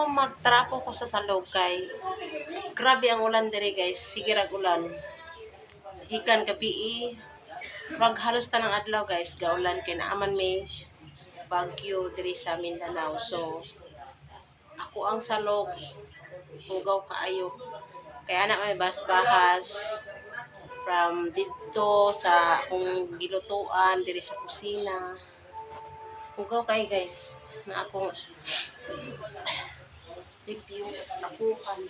Magtrapo ko sa salog kay grabe ang ulan diri, guys. Sige rag ulan. Gikan gabii, rag halos tanang adlaw, guys, gaulan kay naaman may bagyo diri sa Mindanao. So ako ang salog hugaw kaayo. Kaya na may basbahas from didto sa akong gilutuan diri sa kusina. Hugaw kay, guys, na akong review trapuhan.